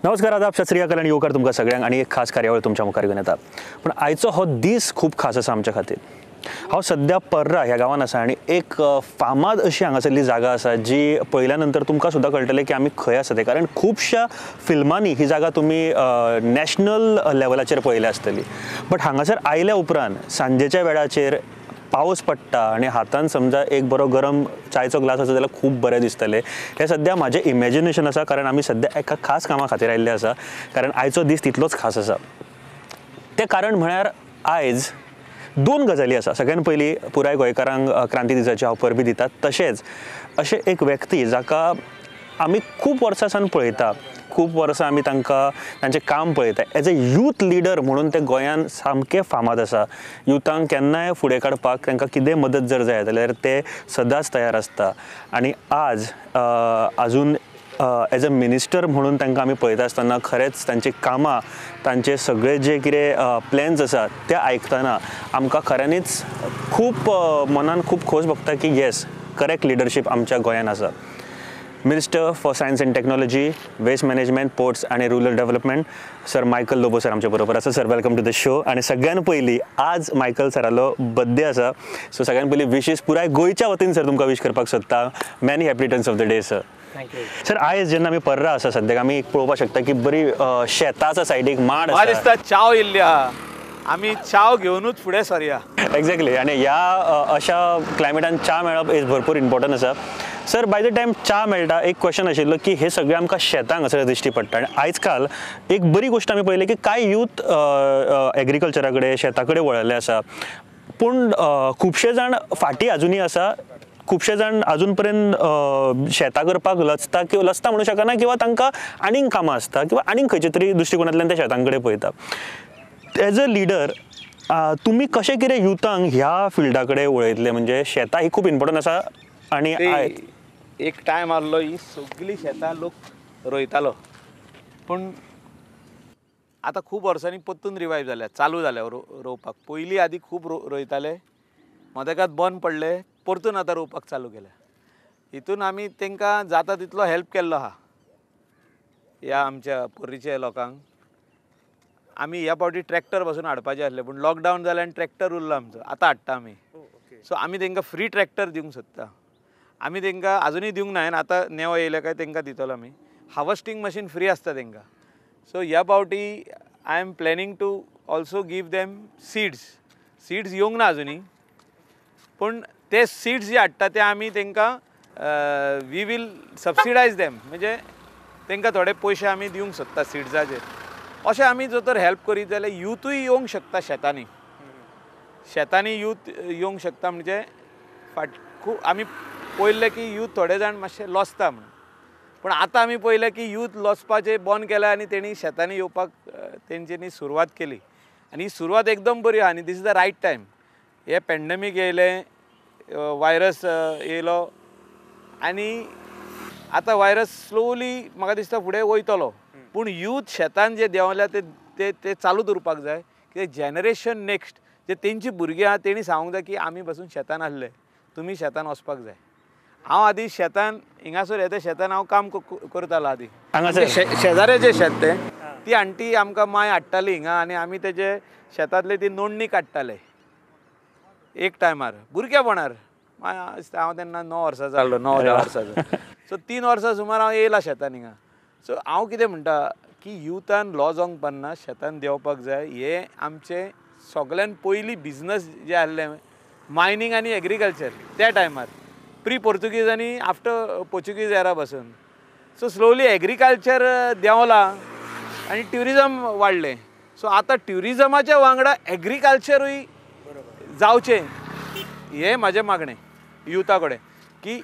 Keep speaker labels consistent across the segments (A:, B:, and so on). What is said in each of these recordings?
A: नमस्कार, आदाब, सत श्री अकाल आनी येवकार तुमकां सगळ्यांक आनी एक खास कार्यावळ तुमच्या मुखार घेवन येता. पूण आयचो हो दीस खूब खास आसा आमच्या खातीर. हांव सद्या पर्रा ह्या गांवान आसा आनी एक फामाद अशी हांगासरली जागा आसा जी पळयल्या नंतर तुमकां सुद्दां कळटलें की आमी खंय आसा ते, कारण खुबश्या फिल्मांनी ही जागा तुमी नॅशनल लेवलाचेर पळयल्या आसतली. बट हांगासर आयल्या उपरांत सांजेच्या वेळाचेर पावस पडटा आनी हातान समजा एक बरो गरम चायचो ग्लास आसा जाल्यार खूब बरें दिसतलें. हें सद्या म्हाजें इमेजिनेशन आसा, कारण आमी सद्या एका खास कामा खातीर आयिल्ले आसा, कारण आयचो दीस तितलोच खास आसा. तें कारण म्हळ्यार आयज दोन गजाली आसा. सगळ्यान पयलीं पुराय गोंयकारांक क्रांती दिसाची हांव परबी दिता, तशेंच अशें एक व्यक्ती जाका आमी खूब वर्सां सावन पळयता, खूब वर्सां आमी तांकां तांचें काम पळयता, एज अ यूथ लिडर म्हणून ते गोंयान सामकें फामाद आसा. युथांक केन्नाय फुडें काडपाक तांकां कितेंय मदत जर जाय जाल्यार ते सदांच तयार आसता. आनी आज आजून एज अ मिनिस्टर म्हणून तांकां आमी पळयता आसतना खरेंच तांची कामां, तांचे सगळे जे कितें प्लॅन्स आसात ते आयकतना आमकां खऱ्यांनीच खूब मनान खूब खोस भोगता की येस, करेक्ट लिडरशीप आमच्या गोंयान आसा. Minister for science and technology, waste management, ports आनी rural development sir Michael Lobo sir आमच्या बरोबर आसा. Sir, welcome to the show. आनी सगळ्यान पयलीं आज मायकल सरालो बर्थडे आसा, सो सगळ्यान पयलीं विशीस पुराय गोंयच्या वतीन सर तुमकां विश करपाक सोदता. Many happy returns of the day sir.
B: Thank you
A: sir. आयज जेन्ना आमी पर्रा आसा सद्याक आमी एक पळोवपाक शकता की बरी शेतां आसा, सायडीक माड आसा,
B: दिसता चाव इल्ली आहा, आमी चाव घेवनूच फुडें सरया.
A: एक्झॅक्टली. आनी ह्या अशा क्लायमेटान च्या मेळप is भरपूर इम्पॉर्टंट आसा. सर, बाय the time च्या मेळटा, एक क्वेश्चन आशिल्लो की हे सगळे आमकां शेतां हांगासर दिश्टी पडटा आनी आयज काल एक बरी गोश्ट आमी पळयली की कांय यूथ एग्रीकल्चरा कडेन, शेता कडेन वळिल्ले आसा, पूण खुबशे जाण फाटीं आजुनूय आसा. खुबशे जाण अजून पर्यंत शेतां करपाक लजता, किंवा लजता म्हणू शकना, किंवा तांकां आनीक कामां आसता किंवा आनीक खंयचे तरी दृश्टिकोनांतल्यान ते शेतां कडेन पळयता. एज अ लिडर तुमी कशें कितें युथांक ह्या फिल्डा कडेन वळयतले? म्हणजे शेतां ही खूब इम्पॉर्टंट आसा. आनी
B: एक टायम आहलो ही सगळीं शेतां लोक रोयतालो, पूण आतां खूब वर्सांनी परतून रिवायव जाल्या, चालू जाल्या रोवपाक. पयलीं आदी खूब रोयताले, मदेकात बंद पडले, परतून आतां रोवपाक चालू केल्या. हितून आमी तांकां जाता तितलो हेल्प केल्लो आहा ह्या आमच्या पर्रीच्या लोकांक. आमी ह्या फावटी ट्रॅक्टर पासून हाडपाचे आसले, पूण लॉकडावन जालें आनी ट्रॅक्टर उरलो आमचो, आतां हाडटा आमी. सो आमी तांकां फ्री ट्रॅक्टर दिवंक सोदता. आमी तांकां आजुनूय दिवंक ना, आतां नेवो येयले काय तांकां दितलो आमी. हार्वस्टींग मशीन फ्री आसता तांकां. सो ह्या फावटी I am planning to also give them seeds. Seeds येवंक ना आजुनूय, पूण ते सीड्स जे हाडटा ते आमी तांकां we will subsidise them, म्हणजे तांकां थोडे पयशे आमी दिवंक सोदता सिड्साचेर. अशें आमी जर तर हेल्प करीत जाल्यार युथूय येवंक शकता शेतांनी. शेतांनी यूथ येवंक शकता म्हणजे फाट खूब आमी पळयल्लें की यूथ थोडे जाण मातशे लजता म्हणून, पूण आतां आमी पळयलें की यूथ लजपाचें बंद केलें आनी तेणी शेतांनी येवपाक तेंच्यांनी सुरवात केली. आनी ही सुरवात एकदम बरी आहा आनी this is the right time. हे पेंडेमीक येयलें, वायरस येयलो आनी आतां वायरस स्लोली म्हाका दिसता फुडें वयतलो, पूण यूथ शेतान जे देंवल्या ते ते ते चालू दवरपाक जाय. कित्याक जनरेशन नेक्स्ट जे तेंची भुरगीं आहा तेणी सांगूंक जाय की आमी पासून शेतान आसले, तुमी शेतान वचपाक जाय. हांव आदी शेतान हिंगासर येता, शेतान हांव काम करतालो आदी. शेजाऱ्याचें शेत तें, ती आण्टी आमकां माय हाडटाली हिंगा आनी आमी तेजे शेतांतली ती नोंदणी काडटाले एक टायमार भुरगेपणार. हांव तेन्ना 9 वर्सांचो आहलो, 9-10 वर्सांचो. सो 3 वर्सां सुमार हांव येयला शेतान हिंगा. सो हांव कितें म्हणटा की युथान लॉजोंक पडना, शेतान देंवपाक जाय. हें आमचें सगळ्यान पयलीं बिजनस जें आहलें मायनींग आनी एग्रीकल्चर त्या टायमार, प्री पोर्तुगीज आनी आफ्टर पोर्चुगीज एरा पासून. सो स्लोली एग्रीकल्चर देंवलां आनी ट्युरिजम वाडलें. सो आतां ट्युरिजमाच्या वांगडा एग्रीकल्चरूय जावचें हें म्हाजें मागणें युथा कडेन, की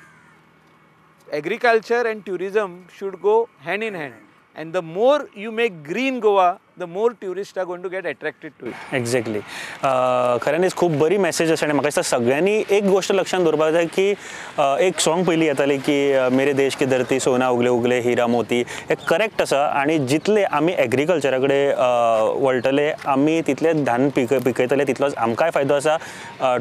B: agriculture and tourism should go hand in hand, and the more you make green Goa, the more tourist are going to get attracted to it.
A: Exactly. खऱ्यांनीच खूब बरी मॅसेज आसा आनी म्हाका दिसता सगळ्यांनी एक गोश्ट लक्षांत दवरपाक जाय की एक सॉंग पयलीं येतालें की मेरे देश की धरती सोना उगले उगले हिरा मोती, हें करेक्ट आसा. आनी जितले आमी एग्रीकल्चरा कडेन वळटले आमी तितले धान पिकयतले तितलोच आमकांय फायदो आसा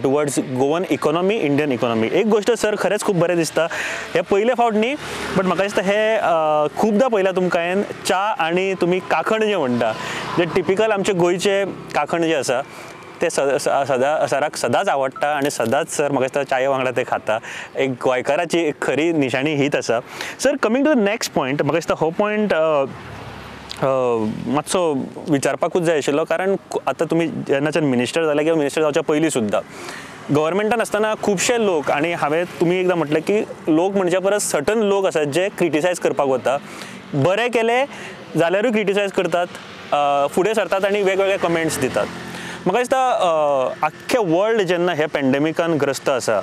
A: towards Goan economy, Indian economy. एक गोश्ट सर खरेंच खूब बरें दिसता, हें पयले फावट न्ही बट म्हाका दिसता हें खुबदां पळयलां तुमकां हांवें, च्या आनी तुमी कांकण जें म्हणटा, जे टिपिकल आमचे गोंयचे कांकण जें आसा तें सदा सराक सदांच आवडटा आनी सदांच सर म्हाका दिसता चाये वांगडा ते खाता. एक गोंयकाराची एक खरी निशाणी हीच आसा. Sir coming to the next point, म्हाका दिसता हो पॉयंट मातसो विचारपाकूच जाय आशिल्लो, कारण आतां तुमी जेन्नाच्यान मिनिस्टर जाले किंवा मिनिस्टर जावच्या पयलीं सुद्दां गव्हर्मेंटान आसतना खुबशे लोक, आनी हांवें तुमी एकदां म्हटलें की लोक म्हणच्या परस सर्टन लोक आसात जे क्रिटिसायज करपाक वता, बरें केलें जाल्यारूय क्रिटिसायज करतात, फुडें सरतात आनी वेगवेगळे कमेंट्स दितात. म्हाका दिसता आख्खें वर्ल्ड जेन्ना हे पॅन्डेमिकान ग्रस्त आसा,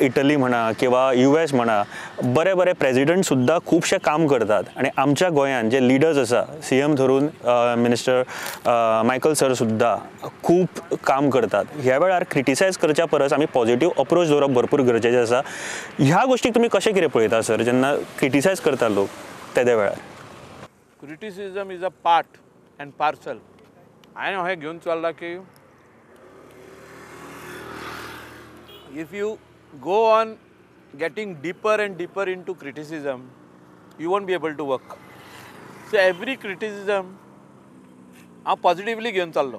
A: इटली म्हणा किंवा US म्हणा, बरे बरे प्रेजिडंट सुद्दां खुबशें काम करतात आनी आमच्या गोंयान जे लिडर्स आसा, CM धरून मिनिस्टर मायकल सर सुद्दां खूब काम करतात. ह्या वेळार क्रिटिसायज करच्या परस आमी पॉझिटीव अप्रोच दवरप भरपूर गरजेचें आसा. ह्या गोश्टीक तुमी कशें कितें पळयता सर, जेन्ना क्रिटिसायज करता लोक तेद्या वेळार?
B: Criticism is a part and parcel. हांवें हें घेवन चल्लां की if you go on getting deeper and deeper into criticism, you won't be able to work. So every criticism हांव पॉजिटिवली घेवन चल्लो.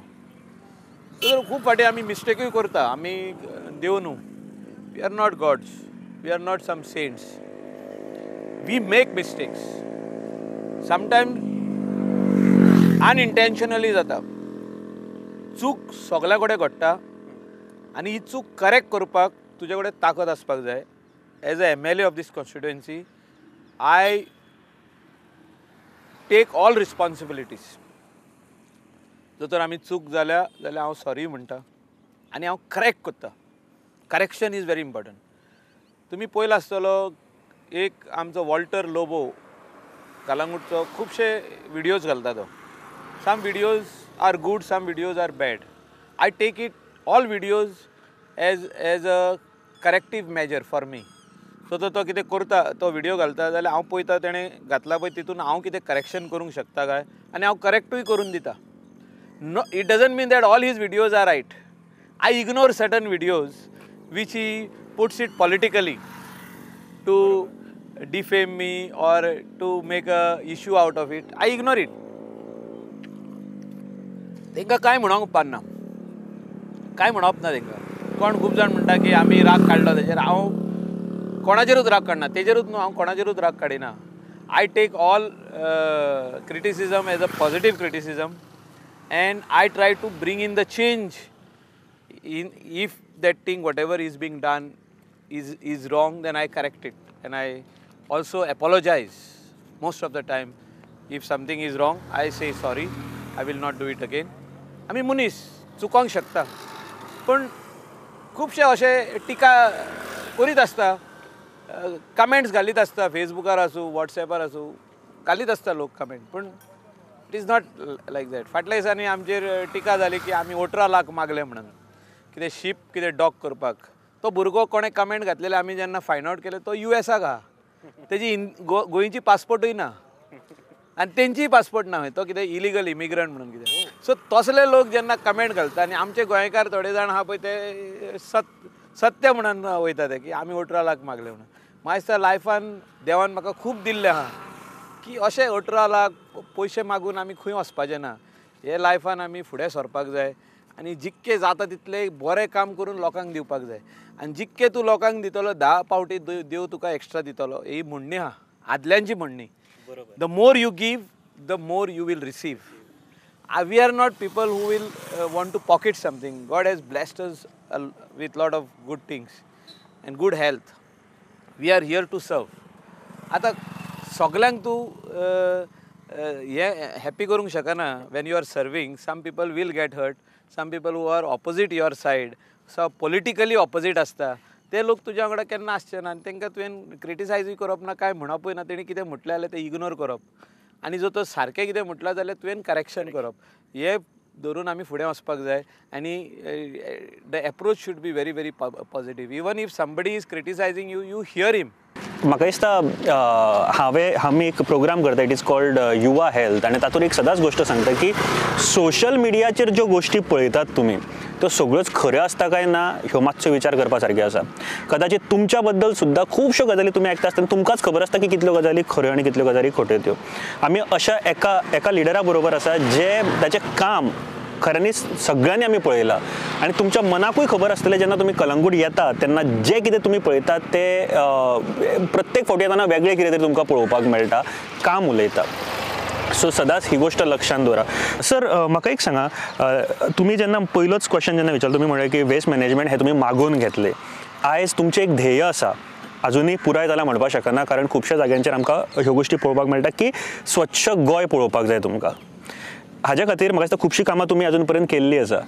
B: तर खूब फावटी आमी मिस्टेकूय करता, आमी देव न्हू, we are not gods, we are not some saints, we make mistakes sometimes unintentionally जाता. चूक सगल्या कडेन घडटा आनी ही चूक करेक्ट करपाक तुजे कडेन ताकद आसपाक जाय. As a MLA of this constituency I take all responsibilities. जर तर आमी चूक जाल्या जाल्यार हांव सॉरी म्हणटा आनी हांव करेक्ट करता. Correction is very important. तुमी पळयला आसतलो एक आमचो वॉल्टर लोबो कलंगूटचो खुबशे विडियोज घालता तो. Some videos are good, some videos are bad. I take it all videos as a corrective measure for me. So तो कितें करता, तो विडियो घालता जाल्यार हांव पळयता तेणें घातला पळय तितून हांव कितें करेक्शन करूंक शकता काय, आनी हांव करेक्टूय करून दिता. No, it doesn't mean that all his videos are right. I ignore certain videos which he puts it politically to defame me or to make a issue out of it. I ignore it. तांकां कांय म्हणोंक उपकारना, कांय म्हणप ना तांकां. कोण खूब जाण म्हणटा की आमी राग काडलो तेजेर, हांव कोणाचेरूच राग काडना, तेजेरूच न्हू, हांव कोणाचेरूच राग काडिना. I take all criticism as a positive criticism and I try to bring in the change in if that thing whatever is being done is wrong, then I correct it and I also apologise most of the time. If something is wrong I say sorry, I will not do it again. आमी मनीस चुकोंक शकता, पूण खुबशे अशे टिका करीत आसता, comments घालीत आसता, फेसबुकार आसूं वॉट्सॅपार आसूं घालीत आसता लोक कमेंट, पूण it is not like that. फाटल्या दिसांनी आमचेर टिका जाली की आमी 18 लाख मागले म्हणून कितें शीप कितें डॉक करपाक. तो भुरगो कोणें कमेंट घातलेले आमी जेन्ना फायंड आवट केलें तो US आहा, तेजी गोंयची पासपोर्टूय ना आनी तेंचीय पासपोर्ट ना, तो कितें इलिगल इमिग्रंट म्हणून कितें. सो तसले लोक जेन्ना कमेंट घालता आनी आमचे गोंयकार थोडे जाण आहा पळय ते सत्य म्हणून वयता ते की आमी 18 लाख मागले म्हणून. म्हाका दिसता लायफान देवान म्हाका खूब दिल्लें आहा की अशें 18 लाख पयशे मागून आमी खंय वचपाचें ना, हे लायफान आमी फुडें सरपाक जाय आनी जितकें जाता तितलें बरें काम करून लोकांक दिवपाक जाय. आनी जितकें तूं लोकांक दितलो 10 पावटी देव तुका एक्स्ट्रा दितलो, ही म्हणणी आहा, आदल्यांची म्हणणी. The more you give, the more you will receive. We are not people who will want to pocket something. God has blessed us with lot of good things and good health. We are here to serve. आतां सगल्यांक तूं हें happy करूंक शकना. When you are serving, some people will get hurt, some people who are opposite your side, so politically opposite आसता ते लोक तुज्या वांगडा केन्ना आसचे ना आनी तांकां तुवें क्रिटिसायजूय करप ना, कांय म्हणपूय ना, तेणी कितें म्हटलें जाल्यार तें इग्नोर करप. आनी जर तो सारकें कितें म्हटलां जाल्यार तुवें करेक्शन करप. हें धरून आमी फुडें वचपाक जाय आनी the approach should be very very positive. Even if somebody is criticising you, you hear him.
A: म्हाका दिसता हांवें एक प्रोग्राम करता, it is called Yuva health, आनी तातूंत एक सदांच गोश्ट सांगता की सोशल मिडियाचेर ज्यो गोश्टी पळयतात तुमी त्यो सगळ्योच खऱ्यो आसता काय ना ह्यो मातसो विचार करपा सारक्यो आसा. कदाचित तुमच्या बद्दल सुद्दां खुबश्यो गजाली तुमी आयकता आसतना तुमकांच खबर आसता की कितल्यो गजाली खऱ्यो आनी कितल्यो गजाली खोट्यो त्यो. आमी अशा एका एका लिडरा बरोबर आसा जे ताचें काम खऱ्यांनीच सगळ्यांनी आमी पळयलां आनी तुमच्या मनाकूय खबर आसतलें जेन्ना तुमी कलंगूट येतात तेन्ना जें कितें तुमी पळयतात तें प्रत्येक फावटी येतना वेगळें कितें तरी तुमकां पळोवपाक मेळटा, काम उलयता. सो सदांच ही गोश्ट लक्षांत दवरा. सर म्हाका एक सांगा, तुमी जेन्ना पयलोच क्वेश्चन जेन्ना विचारलो तुमी म्हणलें की वेस्ट मॅनेजमेंट हें तुमी मागोवन घेतलें. आयज तुमचें एक ध्येय आसा, अजुनूय पुराय जालां म्हणपाक शकना कारण खुबश्या जाग्यांचेर आमकां ह्यो गोश्टी पळोवपाक मेळटा की स्वच्छ गोंय पळोवपाक जाय तुमकां. हाज्या खातीर म्हाका दिसता खुबशीं कामां तुमी अजून पर्यंत केल्लीं आसा.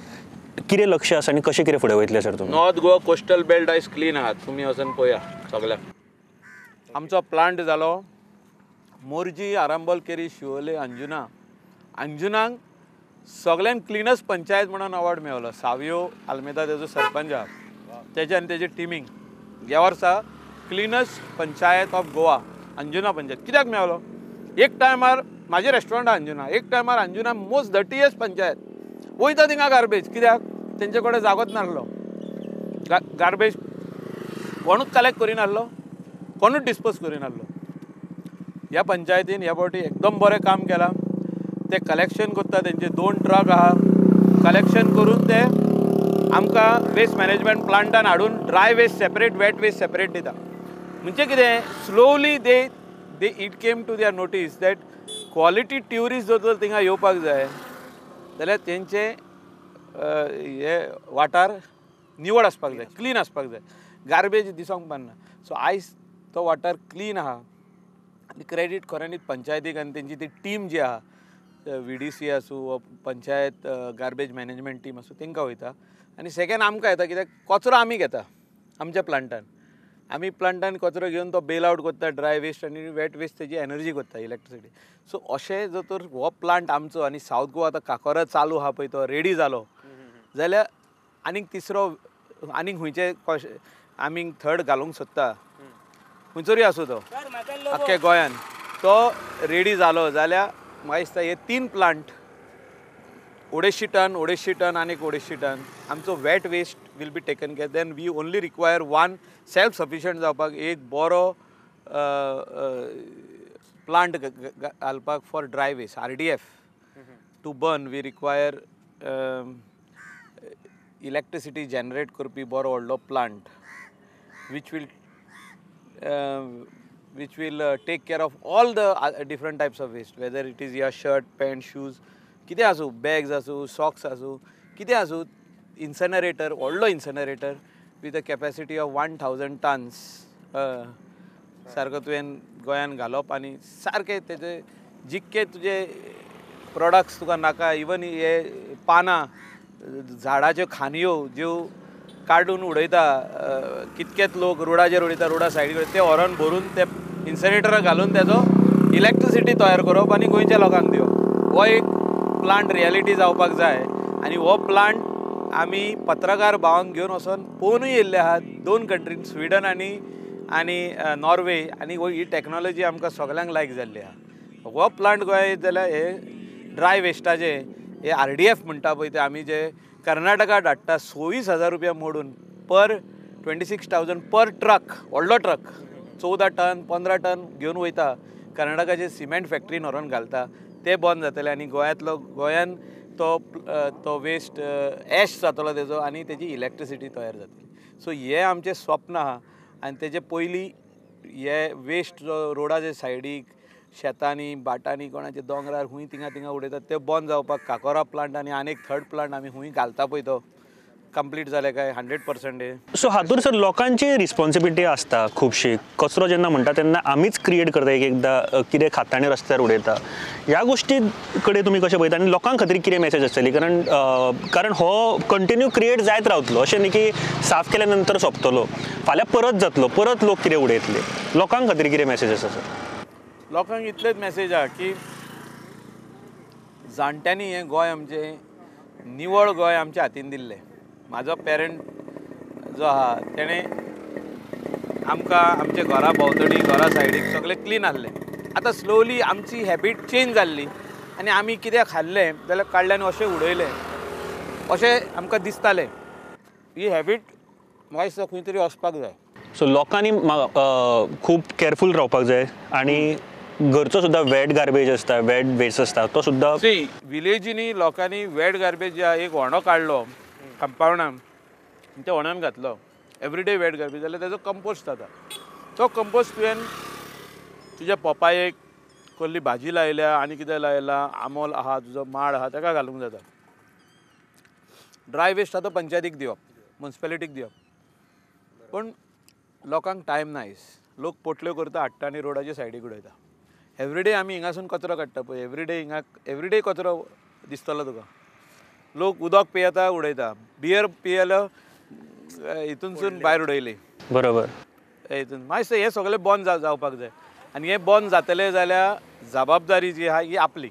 A: कितें लक्ष आसा आनी कशें कितें फुडें वयतलें सर तुमी?
B: नॉर्थ गोवा कोस्टल बेल्ट आयज क्लीन आहात, तुमी वचून पळया सगळ्याक. आमचो प्लांट जालो मोरजी, आरांबोल, केरी, शिवोले, अंजुना. अंजुनाक सगळ्यान क्लिनस्ट पंचायत म्हणून अवॉर्ड मेळलो. सावियो आल्मेदा तेजो सरपंच आहा, तेजे आनी तेजे टिमींक ह्या वर्सा cleanest panchayat of Goa Anjuna panchayat कित्याक मेळलो? एक टायमार म्हाजें रेस्टॉरंट आहा अंजुना, एक टायमार अंजुना मोस्ट डर्टीएस्ट पंचायत, वयता थिंगा गार्बेज. कित्याक? तेंचे कडेन जागोच नासलो, गार्बेज कोणूच कलेक्ट करिनासलो, कोणूच डिस्पोज करिनासलो. ह्या पंचायतीन ह्या फावटी एकदम बरें काम केलां. ते कलेक्शन करता, तेंचे 2 ट्रक आहा, कलेक्शन करून ते आमकां वेस्ट मॅनेजमेंट प्लांटान हाडून dry waste separate, wet waste separate दिता. म्हणजे कितें, slowly they it came to their notice that quality tourist जर तर थिंगा येवपाक जाय जाल्यार तेंचे हे वाठार निवळ आसपाक जाय, क्लीन आसपाक जाय, गार्बेज दिसोंक पडना. सो आयज तो वाठार क्लीन आहा आनी क्रेडीट खऱ्यांनीच पंचायतीक आनी तेंची ती टीम जी आहा, VDC आसूं वा पंचायत गार्बेज मॅनेजमेंट टीम आसूं, तेंकां वयता. आनी सेकेंड आमकां येता कित्याक कचरो आमी घेता आमच्या प्लांटान. आमी प्लांटान कचरो घेवन तो बेल आवट करता, ड्राय वेस्ट आनी वेट वेस्ट तेजी एनर्जी करता, इलेक्ट्रिसिटी. सो अशें जर तर हो प्लांट आमचो आनी सावथ गोवा आतां काकोरा चालू आहा पळय, तो रेडी जालो जाल्यार आनीक तिसरो आनीक खंयचे आमी थर्ड घालूंक सोदता, खंयसरूय आसूं तो आख्खे गोंयान तो रेडी जालो जाल्यार म्हाका दिसता हे 3 प्लांट 250 टन, 250 टन आनी 250 टन आमचो wet waste will be taken care. Then we only require one self sufficient जावपाक एक बरो प्लांट घालपाक for dry waste RDF to burn. We require electricity generate करपी बरो व्हडलो plant which will take care of all the different types of waste, whether it is your shirt, pant, shoes, कितें आसूं, bags आसूं, socks आसूं, कितें आसूं. इन्सनरेटर, व्हडलो incinerator with a capacity of 1000 tons सारको तुवें गोंयान घालप आनी सारकें तेजे जितके तुजे प्रोडक्ट्स तुका नाका, इवन हे पानां, झाडाच्यो खांदयो ज्यो काडून उडयता कितकेच लोक, रोडाचेर उडयता, रोडा सायडीक, ते व्हरोन भरून ते इन्सनरेटराक घालून तेजो इलेक्ट्रिसिटी तयार करप आनी गोंयच्या लोकांक दिवप. हो एक प्लांट रियलिटी जावपाक जाय. आनी हो प्लांट आमी पत्रकार भावांक घेवन वचोन पळोवनूय येयल्ले आहात 2 कंट्रीन, स्विडन आनी आनी नॉर्वे, आनी ही टॅक्नोलॉजी आमकां सगळ्यांक लायक जाल्ली आहा. हो प्लांट गोंया येत जाल्यार हे ड्राय वेस्टाचे हे RDF म्हणटा पळय, ते आमी जे कर्नाटका धाडटा 26,000 रुपया मोडून पर 26,000 पर ट्रक, व्हडलो ट्रक 14 टन 15 टन घेवन वयता कर्नाटकाचे सिमेंट फॅक्टरीन व्हरोन घालता, ते बंद जातले आनी गोंयांतलो गोंयान तो तो वेस्ट एश जातलो तेजो आनी तेजी इलेक्ट्रिसिटी तयार जातली. सो हे आमचें स्वप्न आहा आनी तेजे पयलीं हे वेस्ट जो रोडाचे सायडीक शेतांनी भाटांनी कोणाचे दोंगरार खूंय थिंगा थिंगा उडयतात ते बंद जावपाक काकोरा प्लांट आनी आनीक थर्ड प्लांट आमी खूंय घालता पळय तो कंप्लीट जाले काय 100%.
A: सो हातूंत सर लोकांची रिस्पॉन्सिबिलिटी आसता खुबशी. कचरो जेन्ना म्हणटा तेन्ना आमीच क्रिएट करता, एक एकदां कितें खाता आनी रस्त्यार उडयता. ह्या गोश्टी कडेन तुमी कशें पळयता आनी लोकां खातीर कितें मॅसेज आसतली? कारण कारण हो कंटिन्यू क्रिएट जायत रावतलो, अशें न्ही की साफ केल्या नंतर सोंपतलो, फाल्यां परत जातलो, परत लोक कितें उडयतले. लोकां खातीर कितें मॅसेज आसा सर?
B: लोकांक इतलेच मॅसेज आहा की जाणट्यांनी हें गोंय आमचें निवळ गोंय आमच्या हातीन दिल्लें. म्हाजो पेरंट जो आहा तेणें आमकां आमच्या घरा भोंवतणी घरा सायडीक सगळें क्लीन आहलें. आतां स्लोली आमची हॅबीट चेंज जाल्ली आनी आमी कितें खाल्लें जाल्यार काडल्यान अशें उडयलें अशें आमकां दिसतालें. ही हॅबीट म्हाका दिसता खंय तरी वचपाक जाय.
A: सो लोकांनी खूब केअरफूल रावपाक जाय आनी घरचो सुद्दां वेट गार्बेज आसता, वेट वेस्ट आसता तो सुद्दां.
B: सी विलेजींनी लोकांनी वेट गार्बेज एक होंडो काडलो कंपावंडान, त्या होंड्यान घातलो एवरीडे वेट गार्बेज जाल्यार तेजो कंपोस्ट जाता. तो कंपोस्ट तुवें तुज्या पोपायेक कसली भाजी लायल्या आनी कितें लायलां, आमोल आहा तुजो माड आहा ताका घालूंक जाता. ड्राय वेस्ट आहा तो पंचायतीक दिवप, मुन्सिपेलिटीक दिवप. पूण लोकांक टायम ना आयज. लोक पोटल्यो करता हाडटा आनी रोडाच्या सायडीक उडयता. एवरीडे आमी हिंगासून कचरो काडटा पळय, एवरीडे हिंगा एवरीडे कचरो दिसतलो तुका. लोक उदक पियेता उडयता, बियर पियेलो हितूनसून भायर उडयली.
A: बरोबर.
B: हितून मातशें हें सगळें बंद जावपाक जाय. आनी हें बंद जातलें जाल्यार जबाबदारी जी आहा ही आपली.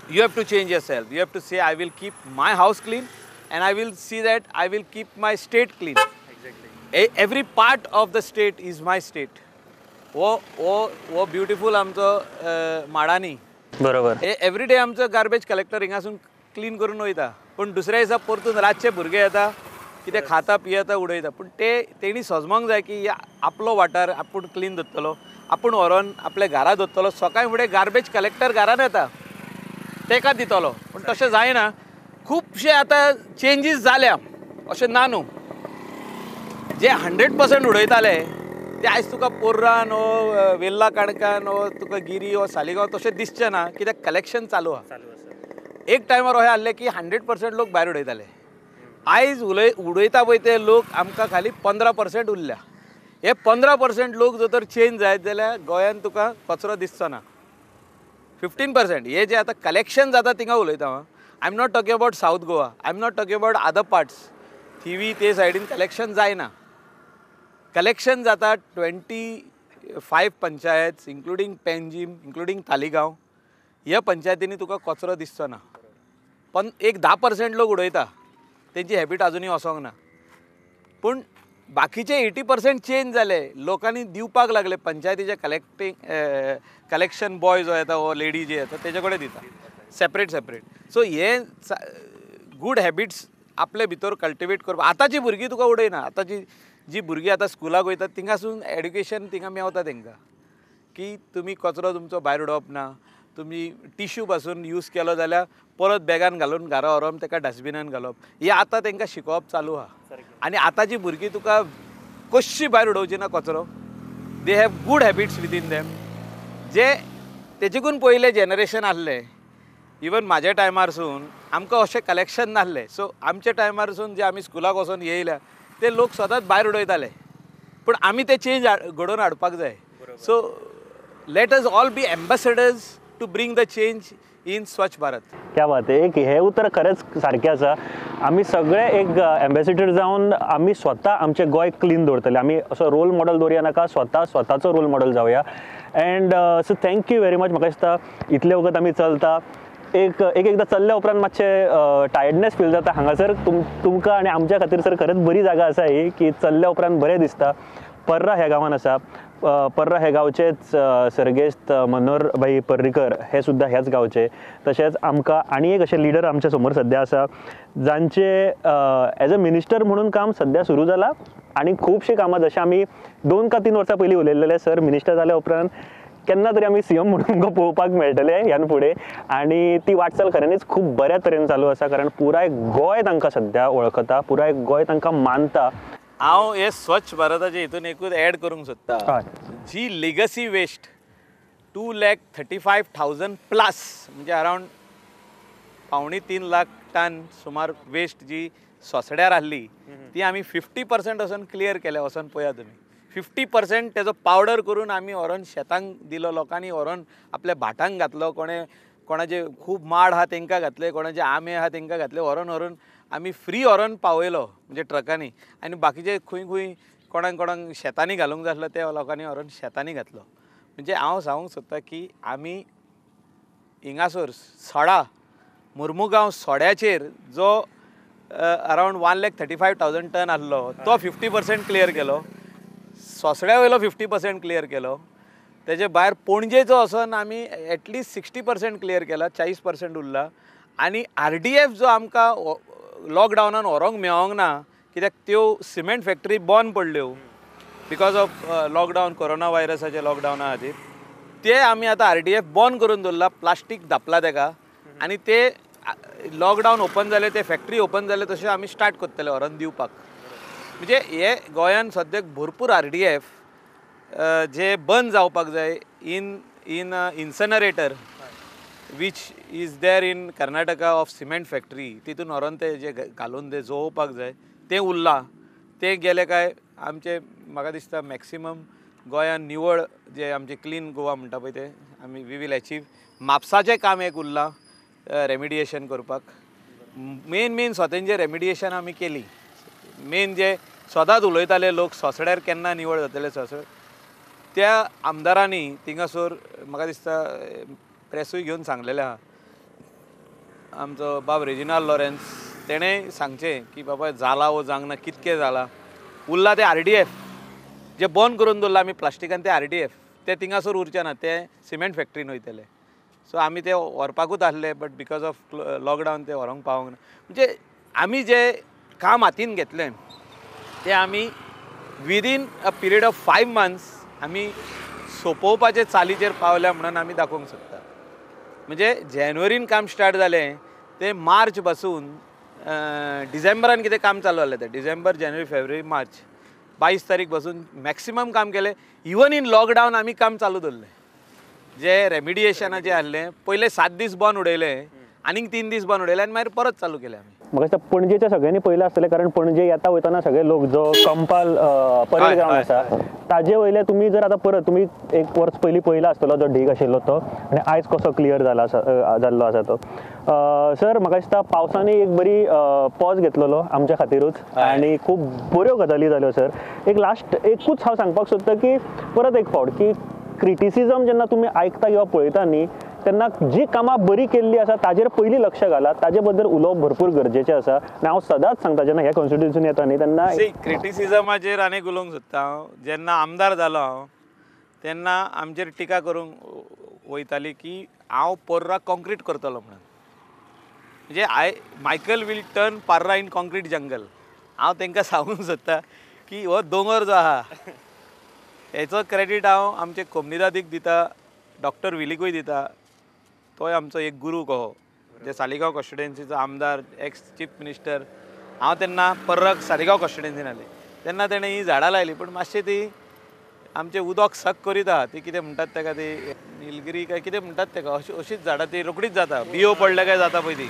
B: You have to change yourself. You have to say I will keep my house clean and I will see that I will keep my state clean. Every part of the state is my state. हो हो हो beautiful आमचो माडांनी.
A: बरोबर.
B: Every day आमचो garbage collector हिंगासून clean करून वयता, पूण दुसऱ्या दिसा परतून रातचे भुरगे येता कितें खाता पियेता उडयता. पूण ते तेणी सजमोंक जाय की आपलो वाठार आपूण क्लीन दवरतलो, आपूण व्हरोन आपल्या घरा दवरतलो. सकाळी फुडें गार्बेज कलेक्टर घरान येता तेका दितलो. पूण तशें जायना. खुबशे आतां चेंजीस जाल्या अशें ना न्हू. जे 100% उडयताले ते आयज तुका पोर्रान वो वेल्ला काणकान वो तुका गिरी वो सालिगांव तशें दिसचें ना कित्याक कलेक्शन चालू आहा. एक टायमार अशें आहलें की 100% लोक भायर उडयताले. आयज उडयता पळय ते लोक आमकां खाली 15% उरल्या. हे 15% लोक जर तर चेंज जायत जाल्यार गोंयांत तुका कचरो दिसचो ना. 15% हे जे आतां कलेक्शन जाता थिंगा उलयता हांव. I am not talking about South Goa, I am not talking about other parts. Thivim ते सायडीन कलेक्शन जायना. कलेक्शन जाता 25 पंचायत इन्क्लुडींग पेंजीम, इन्क्लुडींग तालिगांव. ह्या पंचायतींनी तुका कचरो दिसचो ना. पण एक 10% लोक उडयता, तेंची हॅबीट अजुनूय वचोंक ना. पूण बाकीचे 80% चेंज जाले. लोकांनी दिवपाक लागले पंचायतीचे कलेक्टींग कलेक्शन बॉय जो येता वो लेडी जी येता तेजे कडेन दिता सेपरेट सेपरेट. सो हे गूड हॅबिट्स आपले भितर कल्टिवेट करपाक. आतांची भुरगीं तुका उडयना. आतांची जी भुरगीं आतां स्कुलाक वयतात थिंगासून एड्युकेशन थिंगा मेवता तेंकां की तुमी कचरो तुमचो भायर उडोवप ना, तुमी टिश्यू पासून यूज केलो जाल्यार परत बॅगान घालून घरा व्हरोन तेका डस्टबिनान घालप. हें आतां तेंकां शिकोवप चालू आहा. आनी आतांची भुरगीं तुका कशी भायर उडोवची ना कचरो. They have good habits within them. जे तेजेकून पयलें जनरेशन आहलें इवन म्हाज्या टायमारसून आमकां अशें कलेक्शन नासलें. सो आमच्या टायमारसून जे आमी स्कुलाक वचोन येयल्या ते लोक सदांच भायर उडयताले. पूण आमी ते चेंज घडोवन हाडपाक जाय. So let us all be ambassadors to bring the change in Swachh Bharat.
A: क्या बात आहे. एक हे उतर खरेंच सारकें आसा. आमी सगळे एक एम्बेसिडर जावन आमी स्वता आमचें गोंय क्लीन दवरतले. आमी असो रोल मॉडल दवरया नाका, स्वता स्वताचो रोल मॉडल जावया. And so thank you very much. म्हाका दिसता इतले वगत आमी चलता, एक एक एकदां चल्ल्या उपरांत मातशें टायर्डनेस फील जाता. हांगासर तुमकां आनी आमच्या खातीर सर खरेंच बरी जागा आसा ही की चल्ल्या उपरांत बरें दिसता. पर्रा ह्या गांवान आसा. पर्रा हे गांवचेच सर्गेस्त मनोहर भाई पर्रीकर हे सुद्दां ह्याच गांवचे. तशेंच आमकां आनी एक अशे लिडर आमच्या समोर सद्या आसा जांचे एज अ मिनिस्टर म्हणून काम सद्या सुरू जालां आनी खुबशीं कामां जशें आमी 2 का 3 वर्सां पयलीं उलयलेले सर मिनिस्टर जाल्या उपरांत केन्ना तरी आमी सीएम म्हणून तुमकां पळोवपाक मेळटले ह्यान फुडें. आनी ती वाटचाल खऱ्यांनीच खूब बऱ्या तरेन चालू आसा, कारण पुराय गोंय तांकां सद्या वळखता, पुराय गोंय तांकां मानता.
B: हांव हे स्वच्छ भारताचे हितून एकूच एड करूंक सोदता. जी लिगसी वेस्ट 2,35,000 प्लस म्हणजे अरावंड 2.75 लाख टन सुमार वेस्ट जी सोसड्यार आहली ती आमी 50% वचून क्लियर केल्या. वचोन पळया तुमी 50% तेजो पावडर करून आमी व्हरोन शेतांक दिलो, लोकांनी व्हरोन आपल्या भाटांक घातलो, कोणे कोणाचे खूब माड आहा तेंकां घातले, कोणाचे आंबे आहा तेंकां घातले, व्हरोन व्हरोन आमी फ्री व्हरोन पावयलो म्हणजे ट्रकांनी. आनी बाकीचे खंय खंय कोणाक कोणाक शेतांनी घालूंक जाय आसलो ते लोकांनी व्हरोन शेतांनी घातलो. म्हणजे हांव सांगूंक सोदता की आमी हिंगासर सडा मुर्मुगांव सड्याचेर जो अरावंड 1,35,000 टन आहलो तो 50% क्लियर केलो, सोसड्या वयलो 50% क्लियर केलो, तेजे भायर पणजेचो वचोन आमी एटलिस्ट 60% क्लियर केला, 40% उरला. आनी RDF जो आमकां लॉकडावनान व्हरोंक मेळोंक ना कित्याक त्यो सिमेंट फॅक्टरी बंद पडल्यो because of lockdown, corona व्हायरसाच्या लॉकडावना खातीर, ते आमी आतां RDF बंद करून दवरला, प्लास्टीक धापला तेका आनी ते लॉकडावन ओपन जालें, ते फॅक्टरी ओपन जाले तशें आमी स्टार्ट करतले व्हरोन दिवपाक. म्हणजे हे गोंयान सद्याक भरपूर RDF जे बंद जावपाक जाय in in incinerator which is there in Karnataka of cement factory, तितून व्हरोन ते जे घालून ते जोवपाक जाय तें उरलां. तें गेलें काय आमचें म्हाका दिसता मॅक्सिमम गोंयान निवळ जे आमचें क्लीन गोवा म्हणटा पळय तें आमी we will achieve. म्हापसाचें काम एक उरलां रेमिडिएशन करपाक, मेन मेन स्वतांचें रेमिडिएशन आमी केली. मेन जे सदांच उलयताले लोक सोसड्यार केन्ना निवळ जातले सोसड, त्या आमदारांनी थिंगासर म्हाका दिसता प्रेसूय घेवन सांगलेलें आहा, आमचो बाब रेजिनाल्ड लॉरेन्स तेणें सांगचें की बाबा जाला वो जावंक ना, कितकें जालां उरलां तें RDF जे बंद करून दवरलां आमी प्लास्टिकान तें RDF तें थिंगासर उरचें ना, तें सिमेंट फॅक्टरीन वयतलें. सो आमी ते व्हरपाकूच आहले बट because of lockdown ते व्हरोंक पावोंक ना. म्हणजे आमी जें काम हातीन घेतलें तें आमी within a period of 5 months आमी सोंपोवपाचे चालीचेर पावल्या म्हणून आमी दाखोवंक सोदता. म्हणजे जानेवारीन काम स्टार्ट जालें तें मार्च पासून डिसेंबरान कितें काम चालू जालें तें डिसेंबर जानेवारी फेब्रुवारी मार्च 22 तारीख पासून मॅक्सिमम काम केलें. इवन इन लॉकडावन आमी काम चालू दवरलें. जे रेमिडिएशनाचें आहलें पयले 7 दीस बंद उडयलें, आनीक 3 दीस बंद उडयलें आनी मागीर परत चालू केलें आमी.
A: म्हाका दिसता पणजेच्या सगळ्यांनी पयलें आसतलें, कारण पणजे येता वयतना सगळे लोक जो कंपाल परेड ग्रावंड आसा ताजे वयले तुमी जर आतां परत तुमी एक वर्स पयलीं पयला आसतलो जो ढीग आशिल्लो तो आनी आयज कसो क्लियर जाला आसा जाल्लो आसा तो. सर म्हाका दिसता पावसांनी एक बरी पॉज घेतलेलो आमच्या खातीरूच आनी खूब बऱ्यो गजाली जाल्यो सर. एक लास्ट एकूच हांव सांगपाक सोदतां की परत एक फावट की क्रिटिसिजम जेन्ना तुमी आयकता किंवा पळयता न्ही तेन्ना जी कामां बरी केल्ली आसा ताजेर पयलीं लक्ष घालात, ताजे बद्दल उलोवप भरपूर गरजेचें आसा. आनी हांव सदांच सांगता जेन्ना ह्या कॉन्स्टिट्युएन्सीन येता न्ही तेन्ना
B: क्रिटिसिजमाचेर आनीक उलोवंक सोदता हांव. जेन्ना आमदार जालो हांव तेन्ना आमचेर टिका करूंक वयताली की हांव पर्रा कॉन्क्रीट करतलो म्हणून. म्हणजे I Michael will turn Parra in concrete jungle. हांव तांकां सांगूंक सोदता की हो दोंगर जो आहा हेचो क्रेडीट हांव आमचे कोमनिदादीक दिता, डॉक्टर विलीकूय दिता, तोय आमचो एक गुरू कहो, जे सालिगांव कॉन्स्टिट्युएन्सीचो आमदार, एक्स चीफ मिनिस्टर. हांव तेन्ना पर्रक सालिगांव कॉन्स्टिट्युएन्सीन आसलें तेन्ना तेणें ही झाडां लायली, पूण मातशें ती आमचें उदक सक करीत आहा, ती कितें म्हणटात तेका ती निलगिरी काय कितें म्हणटात तेका, अशी अशीच झाडां ती रोखडीच जाता, बियो पडले काय जाता पळय ती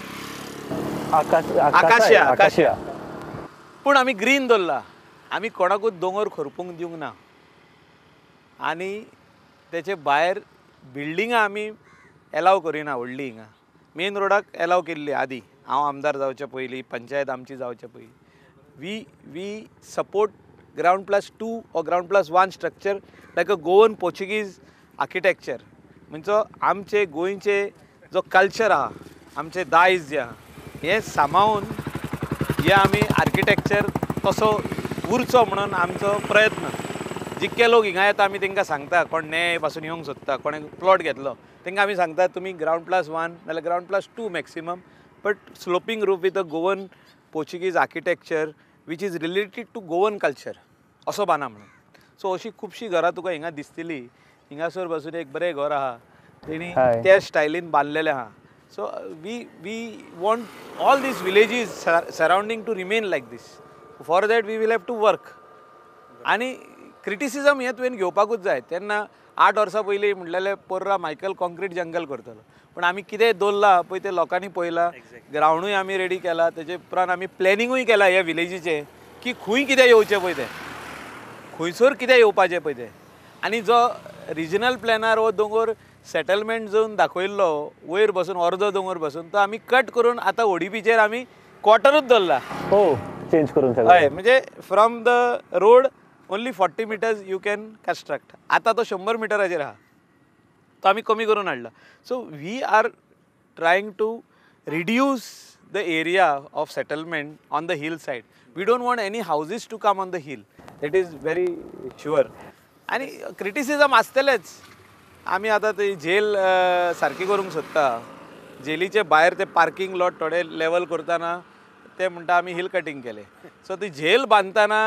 B: आकाशिया आकाशिया. पूण आमी ग्रीन दवरला, आमी कोणाकूच दोंगर खरपूंक दिवंक ना आनी तेचे भायर बिल्डिंगां आमी एलाव करिना व्हडली. हिंगा मेन रोडाक एलाव केल्ली आदी हांव आमदार जावचे पयलीं, पंचायत आमची जावचे पयलीं. We we support ground plus 2 or ground plus 1 structure like a Goan Portuguese architecture. म्हणजे आमचे गोंयचे जो कल्चर आहा, आमचे दायज जे आहा हें सांबाळून हे आमी आर्किटेक्चर तसो उरचो म्हणून आमचो प्रयत्न. जितके लोक हिंगा येता आमी तांकां सांगता, कोण नेय पासून येवंक सोदता, कोणें प्लॉट घेतलो तांकां आमी सांगता तुमी ग्रावंड प्लस 1 नाल्यार ground plus 2 maximum, but sloping roof with a Goan Portuguese architecture which is related to Goan culture असो बांदा म्हणून. सो अशी खुबशीं घरां तुका हिंगा दिसतली. हिंगासर बसून एक बरें घर आहा तेणी त्या स्टायलीन बांदलेलें आहा. So we we want all these villages surrounding to remain like this. For that we will have to work. आनी क्रिटिसिजम हें तुवें घेवपाकूच जाय. तेन्ना 8 वर्सां पयलीं म्हणलेलें पर्रा मायकल कॉन्क्रीट जंगल करतलो, पूण आमी कितें दवरलां पळय तें लोकांनी पळयलां. ग्रावंडूय आमी रेडी केला, तेजे उपरांत आमी प्लॅनिंगूय केलां ह्या विलेजीचें की खंय कितें येवचें पळय तें, खंयसर कितें येवपाचें पळय तें. आनी जो रिजनल प्लॅनार हो दोंगर सेटलमेंट झोन दाखयल्लो वयर बसून अर्दो दोंगर बसून, तो आमी कट करून आतां ओडीपीचेर आमी क्वॉर्टरूच दवरला.
A: हो, चेंज करून सगळें.
B: हय, म्हणजे from the road only 40 meters you can construct. आतां तो 100 मिटराचेर आहा, तो आमी कमी करून हाडला. So we are trying to reduce the area of settlement on the hill side. We don't want any houses to come on the hill, that is very sure. आनी क्रिटिसिजम आसतलेच. आमी आतां ती जेल सारकी करूंक सोदता, जेलीचे भायर ते पार्किंग लॉट थोडे लेवल करतना ते म्हणटा आमी हिल कटिंग केले. सो ती झेल बांदतना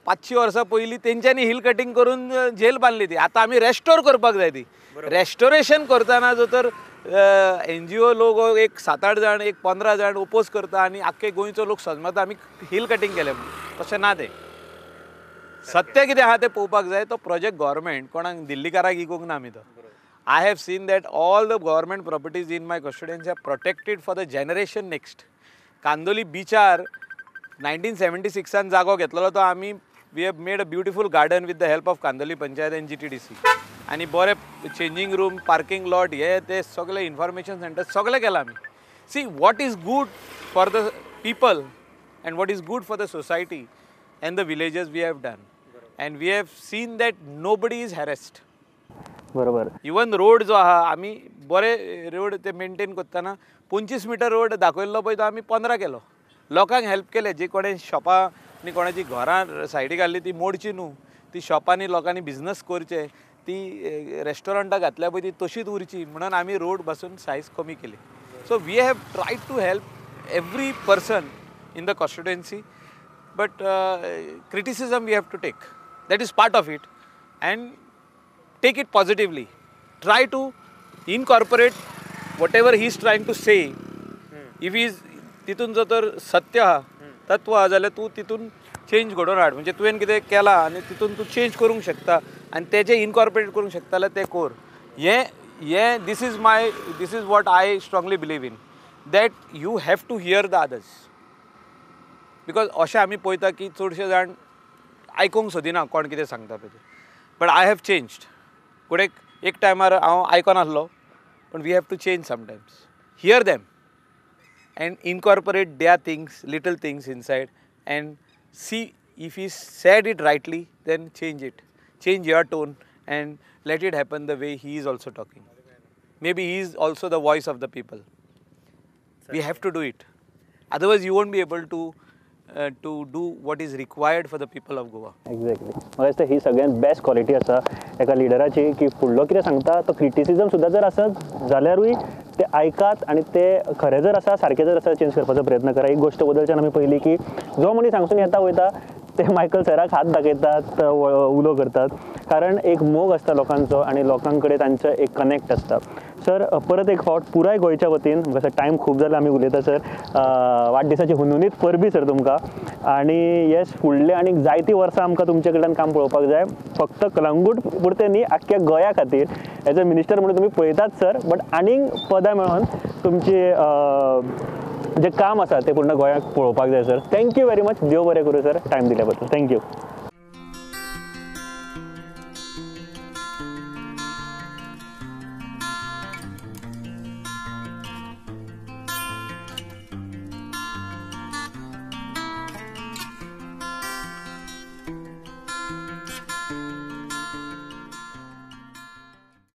B: 500 वर्सां पयलीं तेंच्यांनी हिल कटिंग करून झेल बांदली ती. आतां आमी रेस्टोर करपाक जाय ती. रेस्टोरेशन करतना जो तर एनजीओ लोक एक 7-8 जाण, एक 15 जाण ओपोज करता आनी आख्खे गोंयचो लोक सजमता आमी हिल कटिंग केलें म्हणून. तशें ना तें. सत्य कितें आहा तें पळोवपाक जाय. तो प्रोजेक्ट गव्हर्मेंट कोणाक दिल्लीकाराक इकूंक ना आमी तो. I have seen that all the government properties in my constituency are protected for the generation next. Candolim बिचार 1976 जागो घेतलेलो तो आमी we have made a beautiful garden with the help of Candolim panchayat and GTDC. आनी बरे changing room, parking lot, हे ते सगळे इन्फॉर्मेशन सेंटर सगळें केलां आमी. See what is good for the people and what is good for the society and the villages we have done. And we have seen that nobody is harassed.
A: बरोबर.
B: Even road जो आहा आमी बरे road ते maintain करतना 25 metre road दाखयल्लो पळय तो आमी 15 केलो. लोकांक हेल्प केले, जे कोणें शॉपां आनी कोणाची घरां सायडीक आहली ती मोडची न्हू, ती शॉपांनी लोकांनी बिजनस करचे, ती रेस्टॉरंटां घातल्या पळय ती तशीच उरची म्हणून आमी रोड बसून सायज कमी केली. So we have tried to help every person in the constituency, but criticism we have to take, that is part of it, and take it positively. Try to incorporate whatever he is trying to say. If he is तितून जर तर सत्य आहा, तत्व आहा जाल्यार तूं तितून चेंज घडोवन हाड. म्हणजे तुवें कितें केलां आनी तितून तूं चेंज करूंक शकता आनी तेजें इनकॉर्पोरेट करूंक शकता जाल्यार तें कर. हें हें this is my, this is what I strongly believe in, that you have to hear the others. Because अशें आमी पळयता की चडशे जाण आयकूंक सोदिना कोण कितें सांगता पळय तें. But I have changed. पूण एक टायमार हांव आयकनासलो, पूण we have to change sometimes. Hear them and incorporate their things, little things inside, and see if he said it rightly, then change it. Change your tone and let it happen the way he is also talking. Maybe he is also the voice of the people. We have to do it. Otherwise you won't be able to do what is required for the people of Goa.
A: Exactly. म्हाका दिसता ही सगळ्यांत best quality आसा एका लिडराची, की फुडलो कितें सांगता तो क्रिटिसिजम सुद्दां जर आसत जाल्यारूय ते आयकात आनी ते खरें जर आसा सारकें जर आसा चेंज करपाचो प्रयत्न करा. एक गोश्ट बदलच्यान आमी पळयली की जो मनीस हांगसून येता वयता ते मायकल सराक हात दाखयतात, उलो करतात, कारण एक मोग आसता लोकांचो आनी लोकां कडेन तांचो एक कनेक्ट आसता. सर परत एक फावट पुराय गोंयच्या वतीन, म्हाका टायम खूब जाला आमी उलयता सर, वाडदिसाची हुनहुनीत परबी सर तुमकां, आनी येस फुडले आनी जायतीं वर्सां आमकां तुमचे कडल्यान काम पळोवपाक जाय. फक्त कलंगूट पुरतें न्ही, आख्ख्या गोंया खातीर एज अ मिनिस्टर म्हणून तुमी पळयतात सर, बट आनीक पदां मेळोन तुमची जें काम आसा तें पूर्ण गोंयाक पळोवपाक जाय sir. Thank you very much. देव बरें करूं सर, टायम दिल्या बद्दल. Thank you.